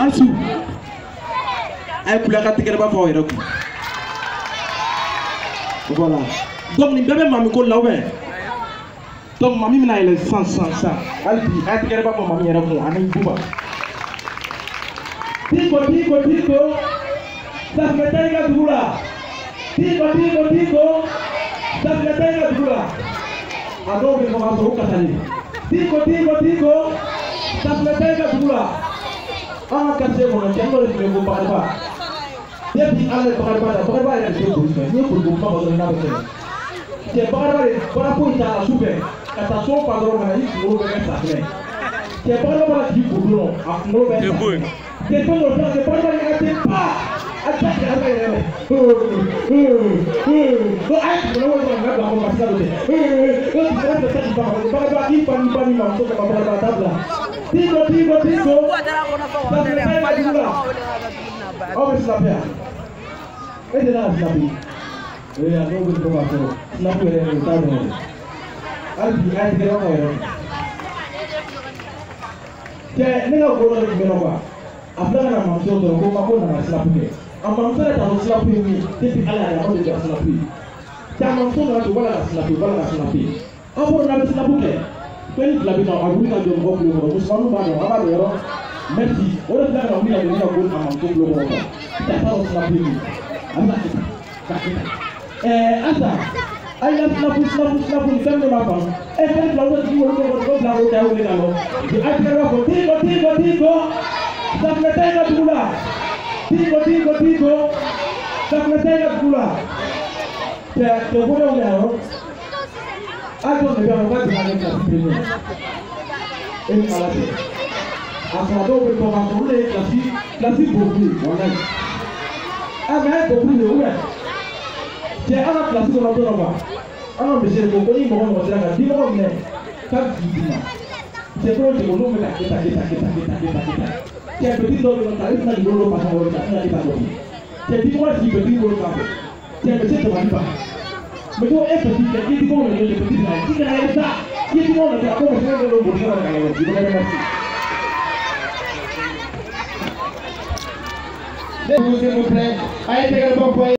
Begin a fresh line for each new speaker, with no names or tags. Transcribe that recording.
Ansu ay kula ka tigɛrɛ b'a fɔ aw yɛrɛ kun. Voilà. Donc nin bɛɛ bɛ mami ko la ou bien? Donc mami bɛna yɛlɛ sisan sisan sisan. Hali bi a ye tigɛrɛ b'a fɔ mami yɛrɛ kun ani Buba. Tiko tiko tiko. Safunɛ tɛ i ka dugu la. Tiko tiko tiko. Safunɛ tɛ i ka dugu la. A dɔw bɛ fɔ k'a sɔrɔ u kasalen. Tiko tiko tiko. Safunɛ tɛ i ka dugu la. An ka quartier kɔnɔ cɛ dɔ de tun bɛ ko Bakariba. Depuis Ala ye Bakariba da, Bakariba yɛrɛ de tɛ boli fɛ. N'i ye boliko kuma fɔ dɔrɔn n'a bɛ tɛmɛ. Cɛ Bakariba de baara foyi t'a la su fɛ ka taa so fa dɔrɔn ka na i kunkolo bɛ kɛ safunɛ. Cɛ Bakariba b'a la k'i ko dɔrɔn a kunkolo bɛ safunɛ. Cɛ fɛn dɔ fɛn cɛ Bakariba yɛrɛ tɛ pa a da kɛ a bɛ yɛrɛ ko a ye kunkolo wele ka bila a kɔnɔ ka sika dɔ tɛ. O tigi bɛ taa Bakariba i fa ni ba ni mamuso kama Bakariba t'a bila. Tiko tiko tiko. Safunɛ tɛ i ka dugu la. Aw bɛ sinapu yan. E tɛ n'a sinapu. Ee a dɔw bɛ to k'a sɔrɔ sinapu yɛrɛ u t'a dɔn yɛrɛ. Hali bi a ye tigɛrɛ k'aw yɛrɛ kun. Cɛ ne ka ko dɔ de tun bɛ yen nɔ quoi. A filɛ ka na mamuso sɔrɔ ko ma ko nana sinapu kɛ. A mamuso yɛrɛ t'a dɔn sinapu ye min ye depuis Ala y'a da aw de ka sinapu ye. Cɛ a mamuso nana ten u b'a la ka sinapu u b'a la ka sinapu. Aw b'o n'a bɛ sinapu kɛ. Fɛn ni fila bɛ na a wuli ka jɔ mɔgɔ kulo kɔrɔ musomaninw b'a dɔn a b'a dɔn yɔrɔ. Merci. O de filɛ ka na wuli ka jɔ ne ka ko a mamuso kulo kɔrɔ quoi. Cɛ a t'a dɔn sinapu ye min ye. A bɛ ka kɛ tan ka kɛ tan. Ɛɛ Asa a y'i ka sinapu sinapu sinapu nin fɛn min b'a faamu. Ɛ fɛn fila o tigi wolo kɔrɔ ko bila o ta wuli ka lɔ. A tigɛ b'a fɔ tiko tiko tiko. Safunɛ tɛ i ka dugu la. Tiko tiko tiko. Safunɛ tɛ i ka dugu la. Cɛ cɛ ko ne wuli a yɔrɔ. A jɔ de bɛ yan o ka jigin ale kilasi premier. E ni Ala cɛ. A sɔrɔ dɔw bɛ bɔ k'a sɔrɔ olu de ye kilasi kilasi bokulu ye walayi. A mais a ye bokulu de ye ou bien? Cɛ an ka kilasi kɔnɔ don dɔ quoi. An ka monsieur ko ko ni mɔgɔ mɔgɔ sera ka dimɔgɔ minɛ k'a bɛ k'i d'i ma. Cɛ ko cɛ ko n'u bɛ ka kɛ tan kɛ tan kɛ tan kɛ tan kɛ tan kɛ tan. Cɛ petit dɔw bɛ yen nɔ ale tɛna k'i bolo don pasa kɔrɔ a tɛna kɛ tan tɔ. Cɛ dimɔgɔ sigi petit bolo sanfɛ. Cɛ monsieur dabali ban. Mais ko e petit cɛ k'i dimɔgɔ minɛ cɛ petit na k'i kana ye sa. K'i dimɔgɔ minɛ a ko monsieur bɛ don boli kɔnɔ ka na je vous remercie.
S'il vous plaît, a été également.